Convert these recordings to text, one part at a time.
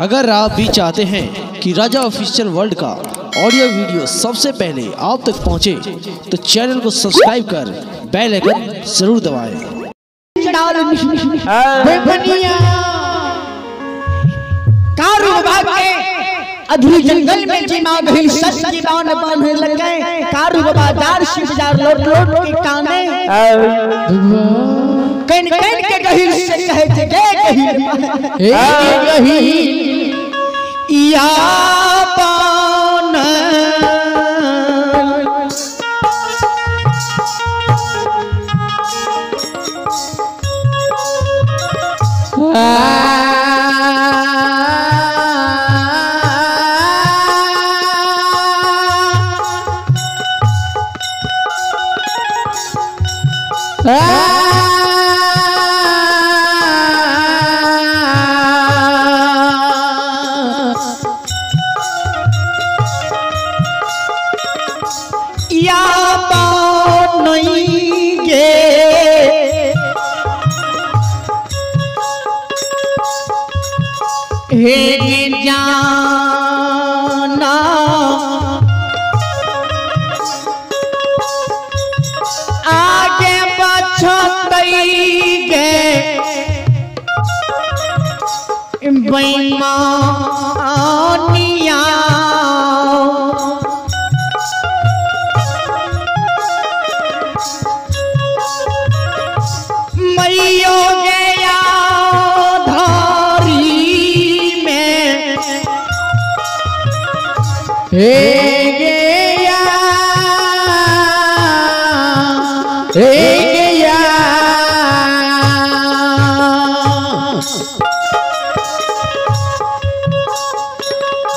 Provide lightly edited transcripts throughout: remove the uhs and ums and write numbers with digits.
अगर आप भी चाहते हैं कि राजा ऑफिशियल वर्ल्ड का ऑडियो वीडियो सबसे पहले आप तक पहुंचे, तो चैनल को सब्सक्राइब कर बेल आइकन जरूर दबाएं। अधूरी जंगल में जिमा गहिल सच की बान बांधे लगे कारू बाबा दार शिवजार लोट लोट के काने कन कन के गहिल से कहे थे गे गहिल हे गहिल या पान या पानी गे हे जाना आगे बचतई गे बेईमानिया मैयो गया धारी में हे गया हे गया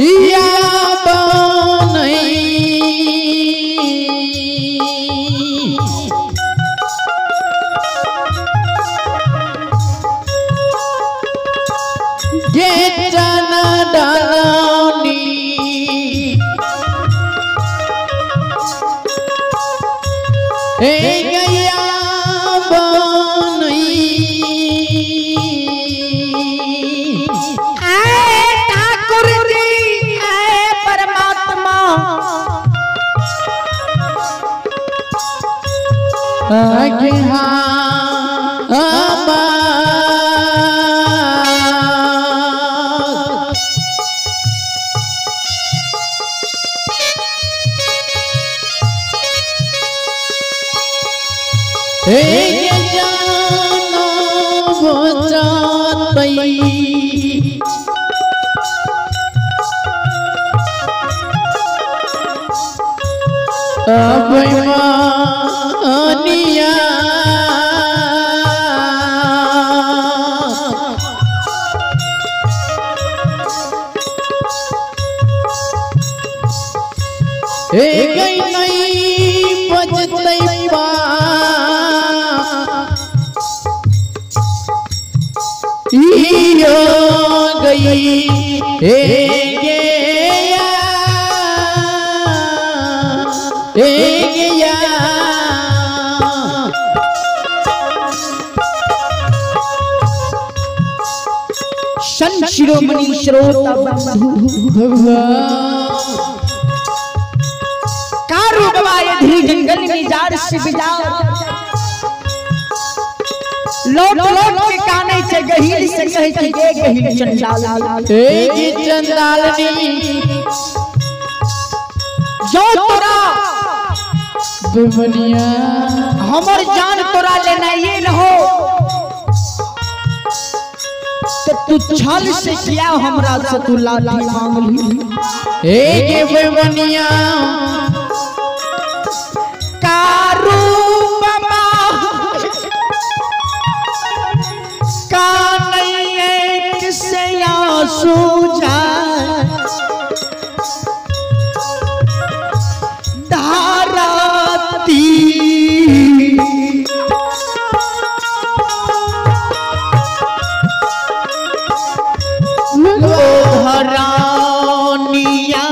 या बनई गे चना डाली हे गया बनई ऐ ठाकुर जी ऐ परमात्मा आगे जानो बचातई अभिमानिया हे गई नहीं बचतई पा यो गई हे गया हे गया संत शिरोमणि श्रोता बंधु भगवान कारू बाबा ये जंगल में जार से बिजार लोट लोट के काने छे गहिल से कहे छे गे गहिल चंडाल हे गे चंडालनी जो तोरा बेमनिया हमर जान तोरा लेना ये रहो तो तू छल से किया हमरा से तू लाठी मांग ली हे गे बेमनिया कारू बाबा कानैया से आंसू जाए धाराती लोहरानिया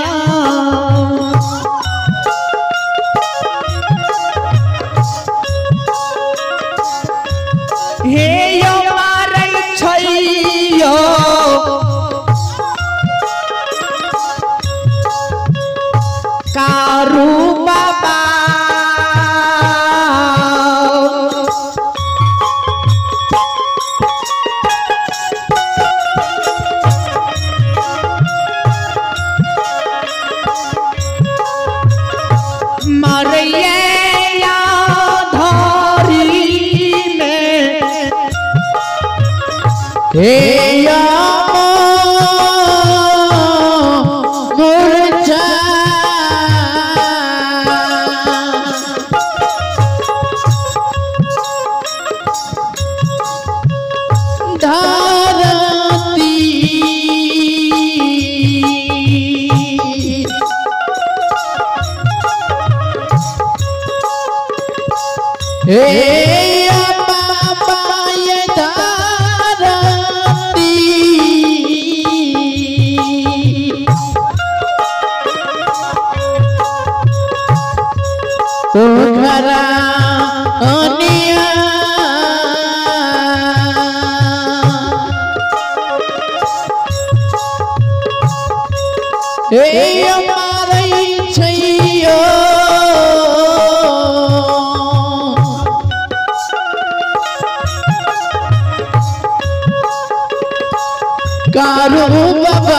कारू बाबा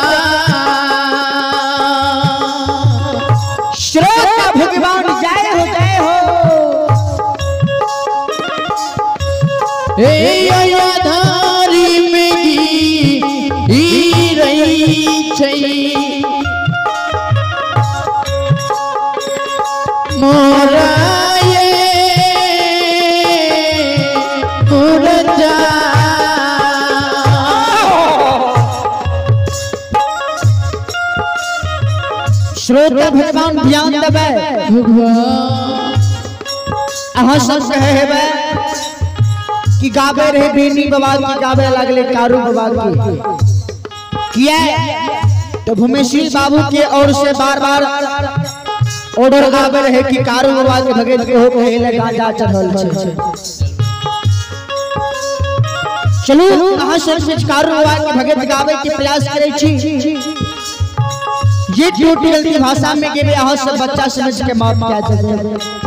श्रोता भगवान जय हो जय हो। धारी में रही छै मोरा ये मुरझा श्रोता भगवान ध्यान देबै अहाँ सब कहे हेबै कि गाबे रहे बेनी बाबा की गाबे लगले कारू बाबा की किया तो भूमेश्वर बाबू के ओर से बार बार ऑर्डर आबे रहे कि कारू बाबा के भगत के हो कहे गांजा चढ़ल छै। चलू अहाँ सब से कारू बाबा के भगत गाबे के प्रयास करै छी। ये ट्यूटोरियल की भाषा में गेबे अहाँ सब बच्चा समझ के माफ किया जाए।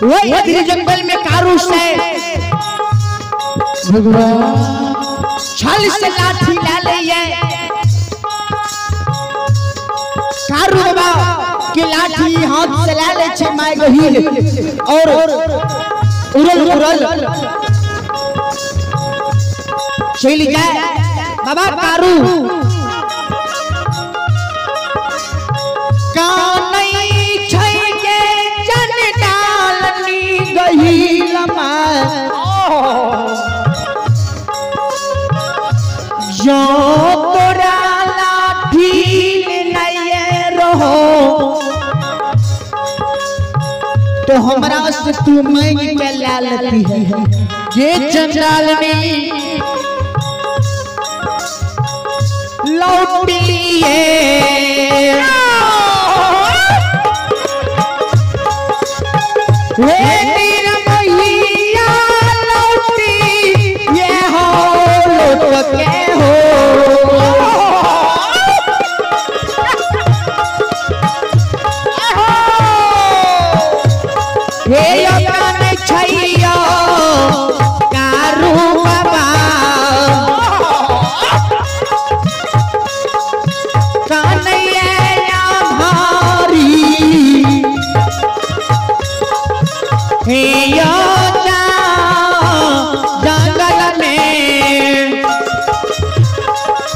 वही जंगल में कारू से छल से लाठी ला ले कारू बाबा के लाठी हाथ से ला ले छे my गहील और उड़ल उड़ल चल जाए बाबा कारू जो तोरा लाठी नहीं रहो तो हमरा से तू मांग के ला लेती है। ये चंडालनी लौटिए वे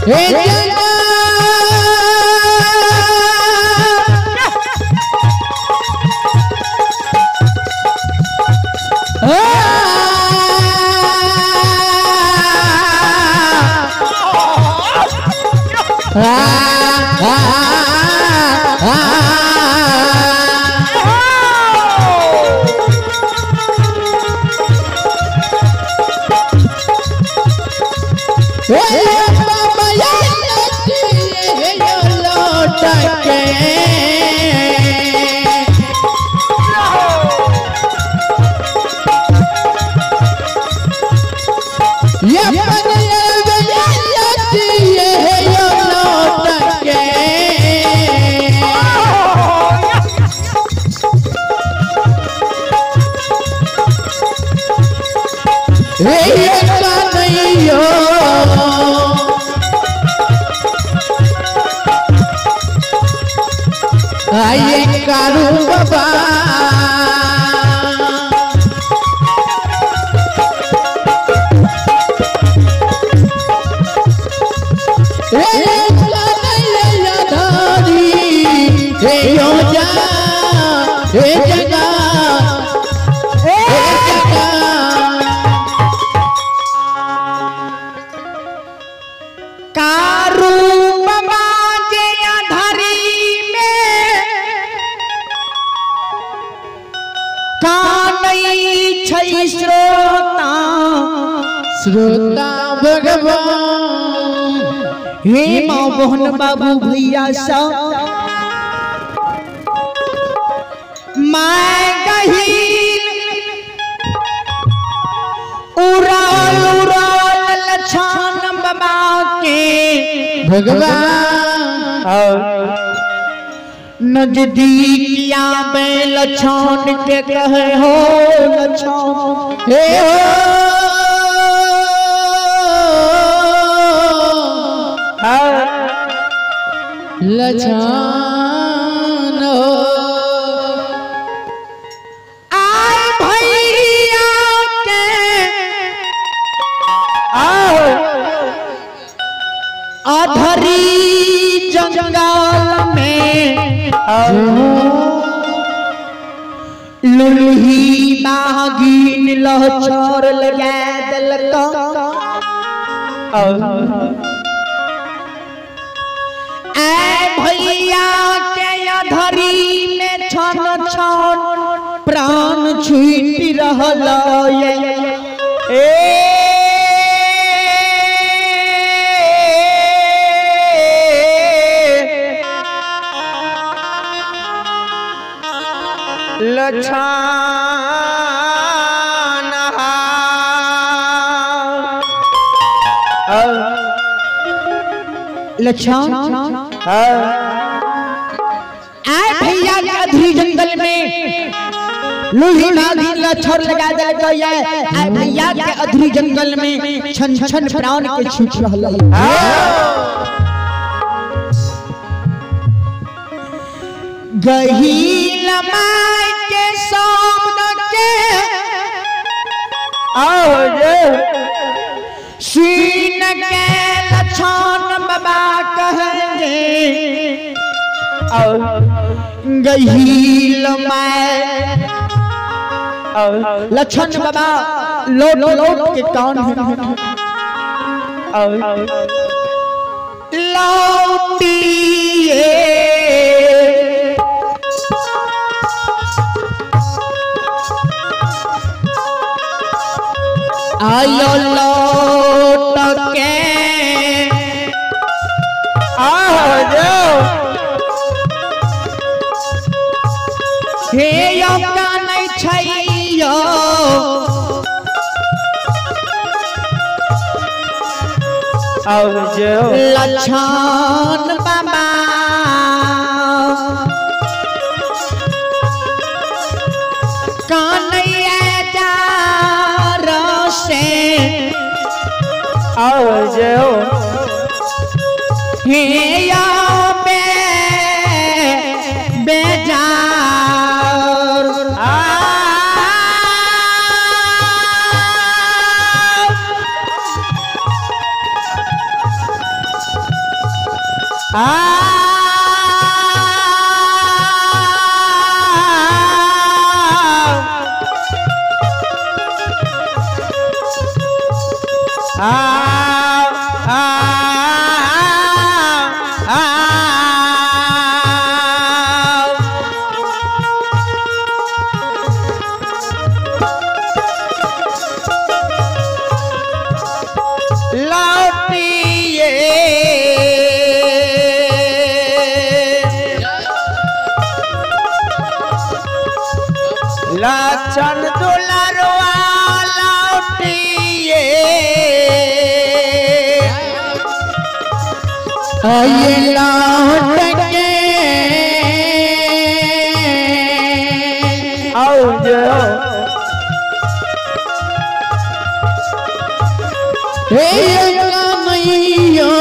हे जगा आइए कारू बाबा कारू बाबा जे आधारी में कानई छै श्रोता श्रोता भगवान। हे माँ बहन बाबू भैया सब मैं गहील उड़ाल उड़ाल लछन बाबा के भगवान नजदीक आवे लछन के कहे हो लछन हे हो लछन आए भैया के अधरी जंगल में लुल्ही बागिन लहछर लगा देलक ऐ भैया के अधरी में छन छन प्राण छूटि रहल लछन लछन आए भैया के अधरी जंगल में लोही बागी लछर लगा देलक आए भैया के अधरी जंगल में छन छन प्राण के छूट रहल। गहील माय के शब्द के सुन के लछन बाबा कहेंगे गहील माय लछन बाबा लौट लौट के कान लौटिए आयो लौट के हे यो कानै छैयो लछन बाबा कानैया जार से हे यो बे बेजार लक्षण दुलरवा लौटिए आइए लौट के आओ जो हे कन्हैया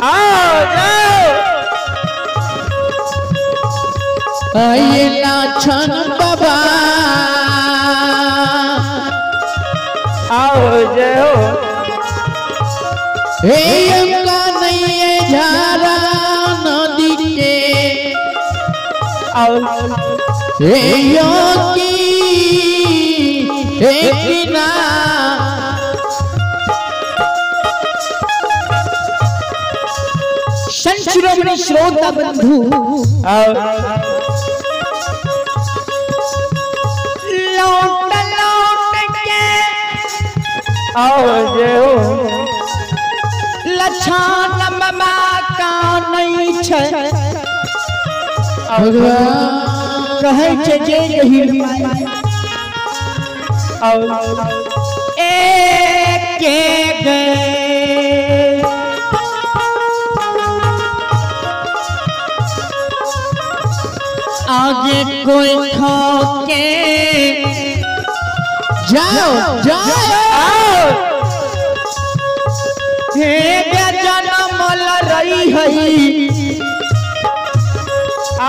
आओ जो आइए लक्षण बाबा आओ जय हो हे कन्हैया झारा नदी के आओ हे योगी हे किना संत शिरोमणि श्रोता बंधु आओ लौट लौट के आओ जय हो लक्षण बाबा का नहीं छै भगवान कहै छै जे गहीर आओ एक के गए आगे कोई खो के जाओ जाओ हे जनम रही है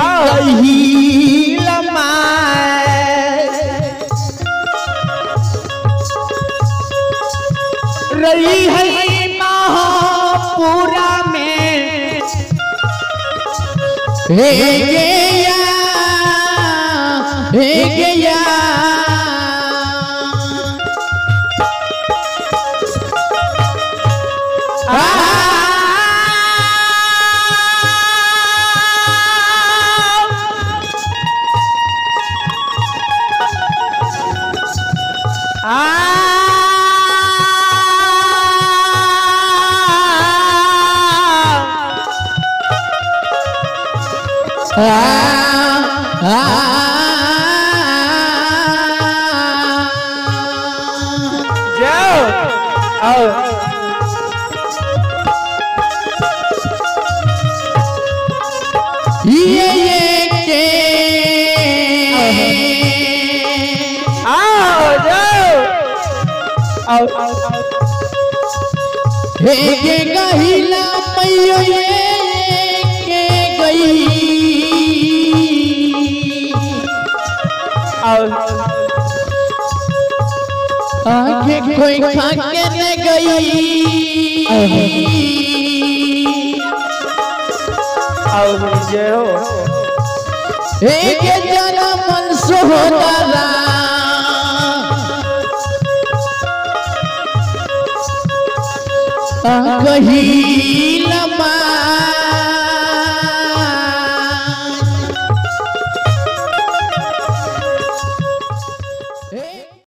आओ रही लमाए रही है महापुरा में हे गया हे गया जाओ आओ ये के आओ जाओ आओ हे के गहिला मैयो ये के गई आओ आगे कोई खा के न गई आओ जय हो एक जन्म सोहरा कही